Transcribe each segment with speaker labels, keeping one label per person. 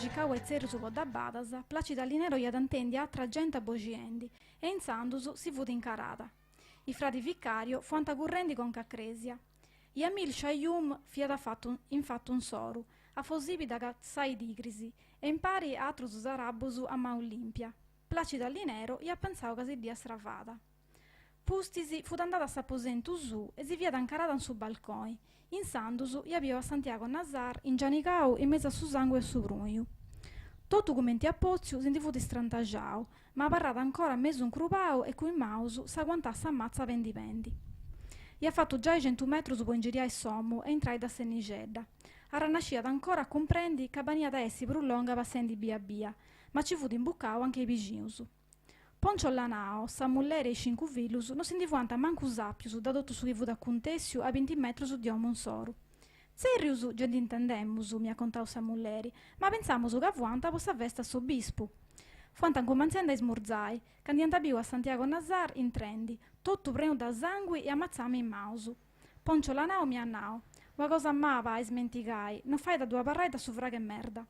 Speaker 1: gicau a is tzerrius po dabadas, Placida Linero iat intendiu atra genti aboxiendi e intzandus si fut incarada. Is fradi Vicario fuant currendi conca a crèsia. Yamil Shayum fiat fatu in fatu insoru, a fosibida cassai tigris, e impari a atrus arabus a manu lìmpia. Placida Linero iat pentzau ca si dd'iat stravada. Pustis fut andada a s'aposentu suu e si fiat ancarada in su balconi. Insandus iat biu a Santiago Nasar ingianigau in mesu a su sangu e a su prùniu. Totu cumenti iat pòtziu si ndi fut istrantaxau, ma abarràt ancora mesu incrubau e cun is maus s'aguantàt sa matza pendi pendi. Iat fatu giai centu metrus po ingiriai s'omu e intrai da s'ennixedda. Arrannasciat ancora a cumprendi ca beniat a essi prus longa passendi bia bia, ma ci fut imbucau anche is bixinus. Poncio Lanao, sa mulleri e is cincu fillus no si ndi fuant mancu sàpius da totu su chi fut acuntèssiu a binti metrus di 'omu insoru. Tzèrrius ge nd'intendemus, m'iat contau sa mulleri, ma pentzamus ca fuant po sa festa a s'obispu. Fuant incumentzendi a ismurzai, candu iant biu a Santiago Nasar intrendi, totu prenu da sangui e a matzami in maus. Poncio Lanao m'iat nau, Una cosa maba a ismentigai, no fait a ddu abarrai da su fragh'e merda.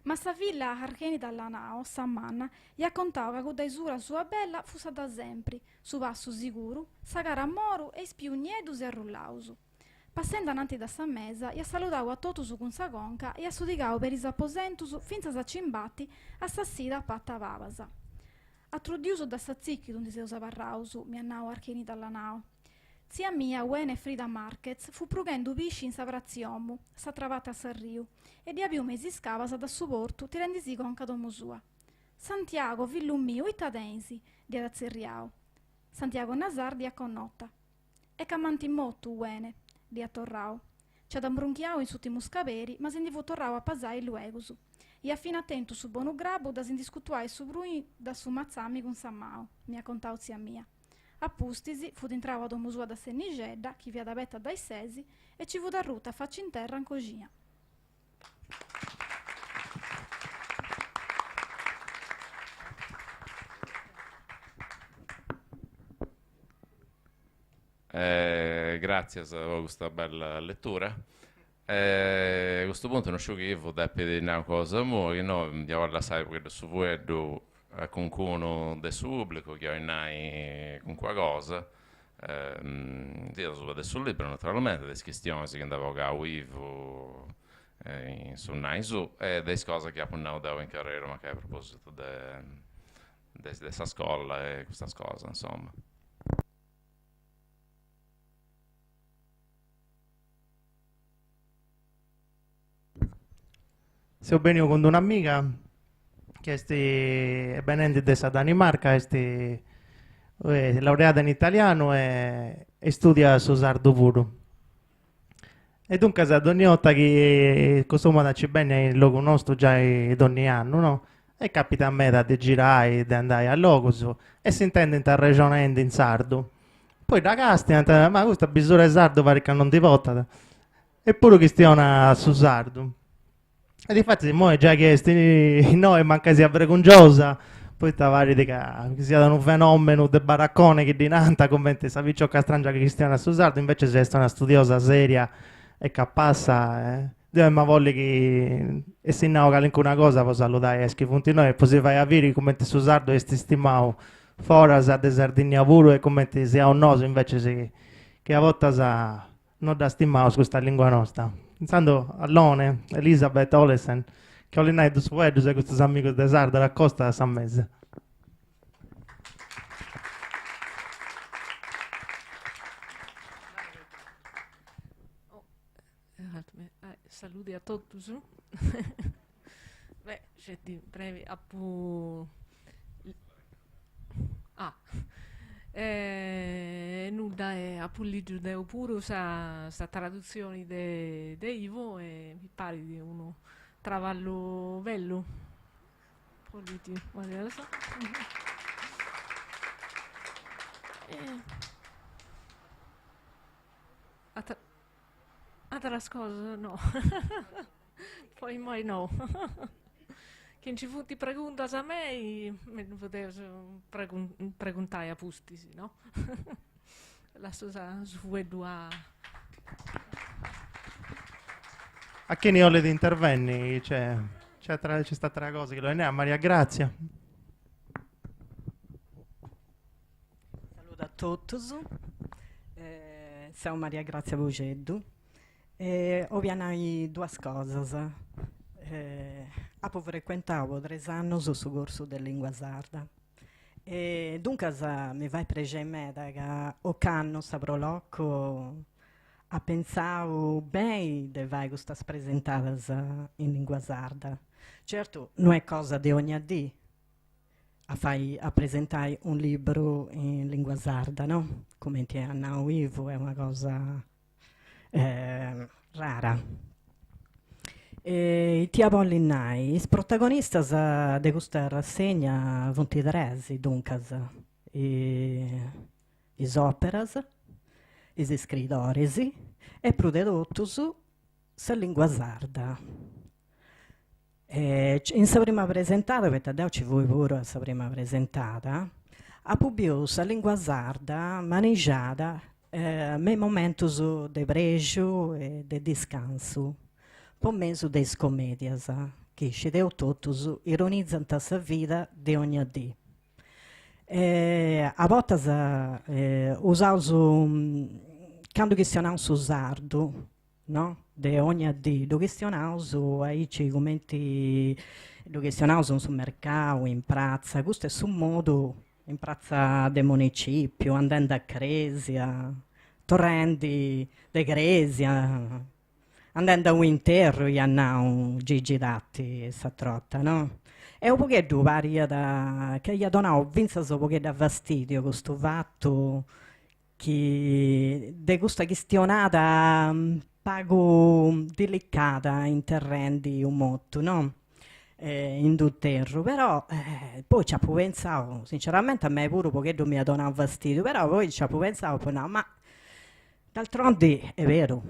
Speaker 1: Ma sa filla Archenida Lanao, sa manna, iat contau ca cudda 'isura sua bella fut sa da sempri, su passu siguru, sa cara a moru e is pius nieddus e arrullaus. Passendi ananti da sa mesa, iat saludau a totus cun sa conca e iat sodigau peri is aposentus fintzas a ci imbati a sa 'essida a pata pabas. Atruddius da s'atzìchidu ndi seus abarraus, m'iat nau Archenida Lanao. Tzia mia, Wene Frida Marquez, fut prughendu pisci in sa pratz'i 'omu, s'atra pati 'e s'arriu, e dd'iat biu me is iscabas da su portu tirendisì conca a domu sua. Santiago, fillu miu, ita tenis? dd'iat tzerriau. Santiago Nasar dd'iat connota. Est ca m'ant motu, Wene, dd'iat torrau. Nc'at imbrunchiau in s'ùrtimu scaberi, ma si ndi fut torrau a pasai luegus. Iat fina tentu su bonu grabu da si ndi scutuai su pruini da su matzami cun sa manu, m'iat contau tzia mia. A pustis, fut intrau a domu sua da s'ennixedda, chi fiat abeta da is sesi, e ci fut arrutu a faci in terra in coxina.
Speaker 2: Gràtzias po custa bella letura. A custu puntu no sciu chi Ivu depit nai cosa immoi, chi no ia bolli lassai u' pagheddu su fueddu a cuncunu de su pubblicu chi 'olit nai cuncuna cosa, siat asuba de su libru naturalmenti, de is chistionis chi nd'at bogau Ivu in su nai suu e de is cosas chi apu nau deu in carrera mancai a propositu de de sa scola e custas cosas insoma.
Speaker 3: Seu beniu cun d'un'amiga chi est benendi de sa Danimarca, est laureada in italianu e studiat su sardu puru. E duncas donni 'orta chi costumat a nci benni in logu nostu giai donni annu, no? E capitat meda de girai, de andai a logus e s'intendint arrexonendi in sardu. Poi dda castiant, ma custa bisura 'e sardu parit ca non ndi portat, eppuru chistionat su sardu. E difatis immoi giai chi est innoi mancai siat bregungiosa, poita parit ca siat unu fenomenu de baracone chi ddi nant cumenti sa picioca strangia chi chistionat su sardu, invecias est una studiosa seria e capassa. Deu emu a bolli chi essit nau calincuna cosa po saludai a is chi funt innoi e po si fai a biri cumenti su sardu est istimau foras de Sardinnia puru e cumenti siaus nosu invecias chi a bortas no dda stimaus custa lingua nosta. Intzandus Allone, Elisabeth Olesen, chi 'olit nai dus fueddus a custus amigus de Sardara acosta a sa mesa.
Speaker 4: Saludi a totus. Beh, sceti brevi apu ah nudda apu ligiu deu puru sa sa tradutzioni de de Ivo e mi parit unu traballu bellu Ateras cosas no. Po immoi no. Chi nci funt preguntas a mei mi ddu podeus preguntai a pustis, no? Lassu sa su fueddu a.
Speaker 3: A chini 'olit intervenni, c'est. Nc'est atera cosa chi 'olit nai a Maria Grazia.
Speaker 5: Saludu a totus, seu Maria Grazia Puxeddu e 'olia nai duas cosas. Apu frecuentau po tres annus su corsu de lingua sarda e duncas mi fait prexeri meda ca ocannu sa Pro Loco at pentzau beni de fai custas presentadas in lingua sarda. Certu no est cosa de ogna dì a fai a presentai un liburu in lingua sarda, no? Cumenti at nau Ivu est una cosa rara. E ita ia bolli nai, is protagonistas de custa rassegna funt tres, duncas, is òperas, is iscridoris e prus de totus sa lingua sarda. In sa prima presentada, poita deu nci fui puru a sa prima presentada, apu biu sa lingua sarda manixada me is momentus de prexu e de discansu, po mesu de is comedias, chi scideus totus ironizant sa vida de ogna dì. A bortas usaus, candu chistionaus su sardu, no, de ogna dì, ddu chistionaus aici cumenti ddu chistionaus in su mercau, in pratza, custu est su modu, in pratza de municipiu, andendi a cresia, torrendi de cresia, andendi a u' interru iat nau Gigi Tatti s'atra 'orta, no? E u' pogheddu pariat ca iat donau fintzas u' pogheddu a fastidiu custu fatu chi de custa chistionada pagu dilicada interrendi u' motu, no? In d'u interru, però poi ci apu pentzau, sinceramente a mei puru u' pogheddu m'iat donau fastidiu, però poi ci apu pentzau, apu nau, ma D'altrondi est beru,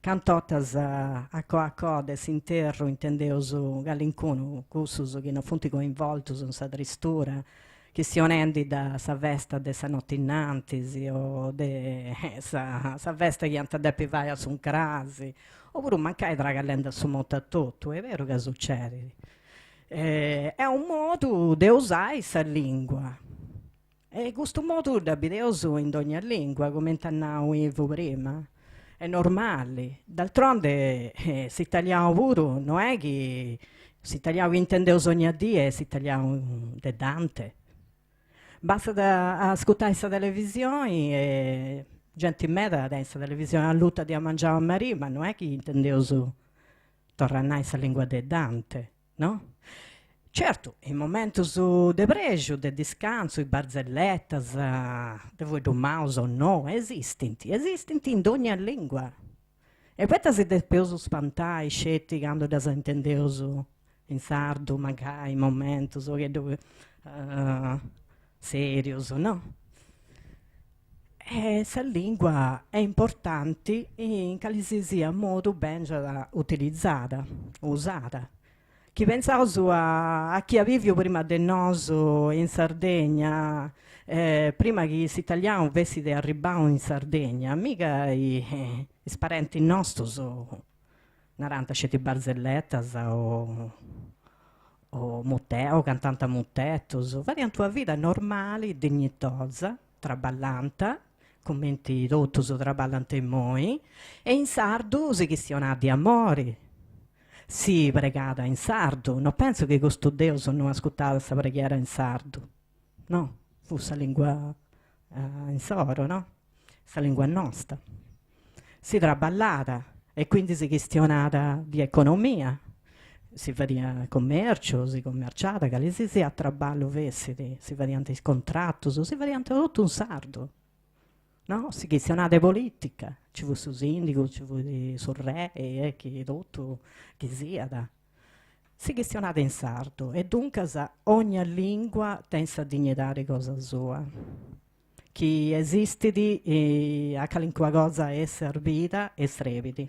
Speaker 5: cant'ortas a coa a coa de s'interru intendeus calincunu, cussus chi no funt coinvoltus in sa tristura, chistionendi de sa festa de sa noti innantis o de sa sa festa chi ant a depi fai a s'uncrasi, opuru mancai tragallendi a su motu etotu, est beru ca sucedit. Est unu modu de usai sa lingua E custu modu dda bideus in dogna lingua, cumenti at nau Ivu prima, est normali, d'altronde s'italianu puru no est chi s'italianu chi intendeus ogna dì est s'italianu de Dante. Bastat a ascurtai sa televisioni e genti meda tenit sa televisioni alluta de a mangianu a merì, ma no est chi intendeus torra a nai sa lingua de Dante No? Certu, in momentus de prexu, de discansu, is barzelletas, de fueddus maus o no, esistint, esistint in dogna lingua. E poita si depeus spantai sceti candu ddas intendeus in sardu, mancai in momentus u' pogheddu serius, no? E sa lingua est importanti in cali si siat modu bengiat utilizada, usada. Chi pentzaus a chi at biviu prima de nosu in Sardegna, prima chi s'italianu fessit arribbau in Sardegna, miga is parentis nostus narant sceti barzelletas o o mute o cantant mutetus, fadiant una vida normali, dignitosa, traballant, cumenti totus traballant immoi, e in sardu si chistionat di amori, si pregat in sardu, no pentzu chi custu Deus no ascurtat sa preghiera in sardu, no, fut sa lingua insoru, no, sa lingua nosta. Si traballat e quindi si chistionat di economia, si fadiat commerciu, si commerciat, cali si siat traballu fessit, si fadiant is contratus, si fadiant totu in sardu, no, si chistionat de politica, nci fut su sindigu, nci fut su re e chi totu chi siat, si chistionat in sardu e duncas ogna lingua tenit sa dignidadi cosa sua. Chi esistit a calincuna cosa est serbida e srebit.